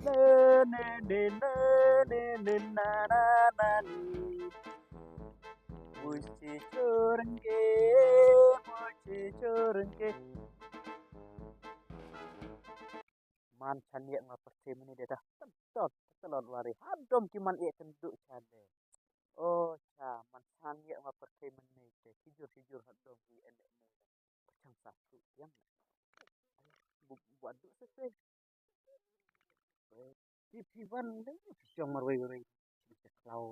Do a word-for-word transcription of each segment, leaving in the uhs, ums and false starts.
Ne, ne, ne, ne, ne, na, na, na, ni. Muchi churenge, muchi churenge. Man chan ïa nga pyrthei mynne de da. Tadot, tadot wari. Hadom ki man ïa kynduh chan de. O cha, man chan ïa nga pyrthei mynne de. Kijur, kijur hadom ki en de. Pyrchang sa tu tiang. Bu, bu adu se se. Ki phi wan de, phi jong marwei wei. Phi khlaw.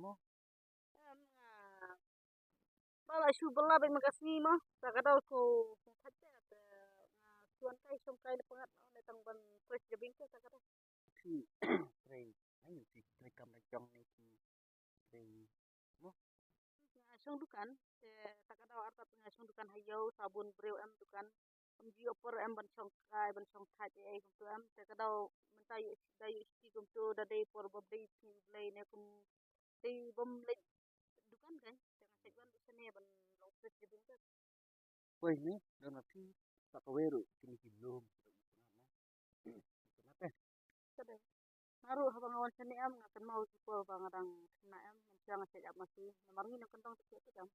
Mo. Em, nga. Ba la shu bylla bad ma ka sngi mo. Ta ka daw ko ko khat te te nga suan kai shong kai le pangat ne tang ban fresh de bing te ta ka daw. Phi trei. Ai phi trei kam da jong ne phi trei. Mo. Nga shong dukan te ta ka daw artat nga shong dukan ha ïew sabun briew em dukan. Em ji opor em ban shong kai ban shong thait ei kumtu em te ka daw mynta ïa da ïa shi kumtu da dei por ba dei phi blei ne kum dei bom leit dukan kai te nga sait ban du sene ban long pret de bing kai. Poi ni don na phi sa ka weru kini ki lum. Ka dei. Nga ruh haba nga wan sene em nga kynmaw ki por ba nga dang khynnah em nga sait ap masi namar ngi nang kyndong te te em.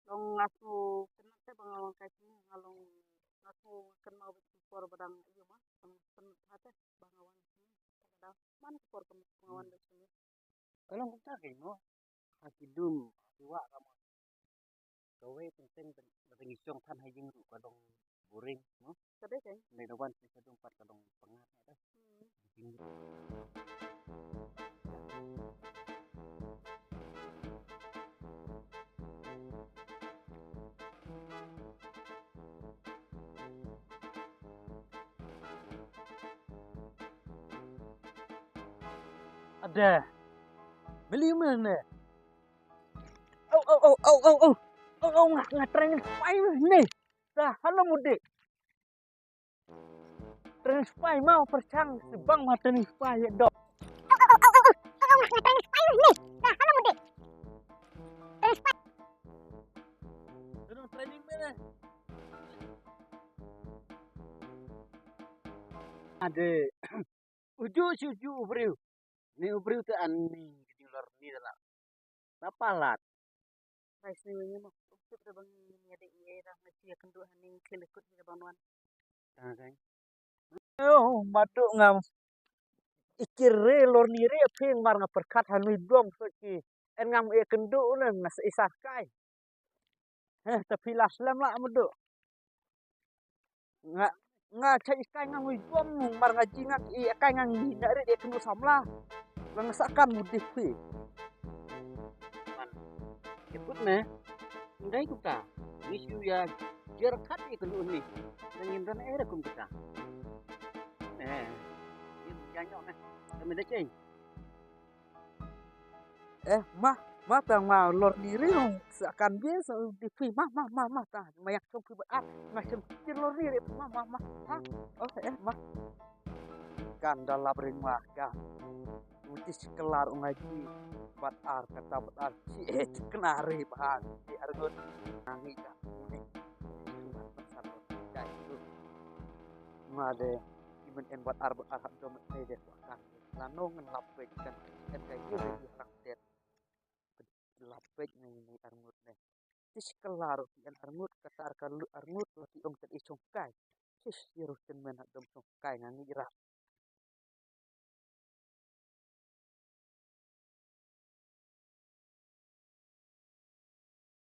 Long nga sngew kynmaw te ba nga wan kai sini nga long nga sngew kynmaw bad ki por ba dang ïa ma tang kynmaw te ba nga wan sini. Ka dei man ki por ka nga wan da sini. Ka long kumta keiñ mo. Ha ki dum ha ki wah ka mo. Kawei teng teng ba dang ïa shong than ha ïing ruh ka long boring mo. Ka dei keiñ. Lei da wan sini ka dum pat ka long pyngat na da. Hmm. Ada. Beli mana? Au au au au au au. Au au nga nga training spy ni. Dah halo mudik. Training spy mau percang sebang mata ni spy ya dok. Training mana? Ade. Uju si uju u briew. Ni u briew te ani ka jinglor ni da la. Na palat. Rai sini ni mo. Uju te bang ni ada ni dah ngaji ya kendu hani kele kut ni bang wan. Tang kai. Oh, madu ngam. Ikir re lor ni re ping mar nga perkat hanui dom so ki. En ngam e kendu ne nga se isar kai. Heh, tapi lah lem lah madu. Nga nga chai kai nga ngui bom mar nga ji nga i kai nga ngi na ri de kenu samla. Lang sa kan mudih kui. Man. Keput me. Ndai tu ka. Ni siu ya jer kat i kenu ni. Ngin ran era kum kita. Eh. Ini janyo me. Kami dah ceng. Eh, ma, ma tang ma lor ni ri sa kan bia sa di phi ma ma ma ma ta ma yak chong phi ba at ma chong phi lor ni ri ma ma ma ha. Oh, eh, ma. Kan da lap ring ma ka. Uti sekelar ungaji bat ar kata bat ar chi eh chi kena ri ba ha. Di argot nangi ka. Uni. Dai tu. Ma de imen en bat ar bat ar hak dom eh de kan. Lano ngan lap peit kan kan kai ïa ïa harang tet. Lap peit ngi ngi arngut ne. Tis kelar ki an arngut kata ar kalu arngut la ki ong tet i chongkai. Tis ïa ruh ten men hadom chongkai nga ngi rat.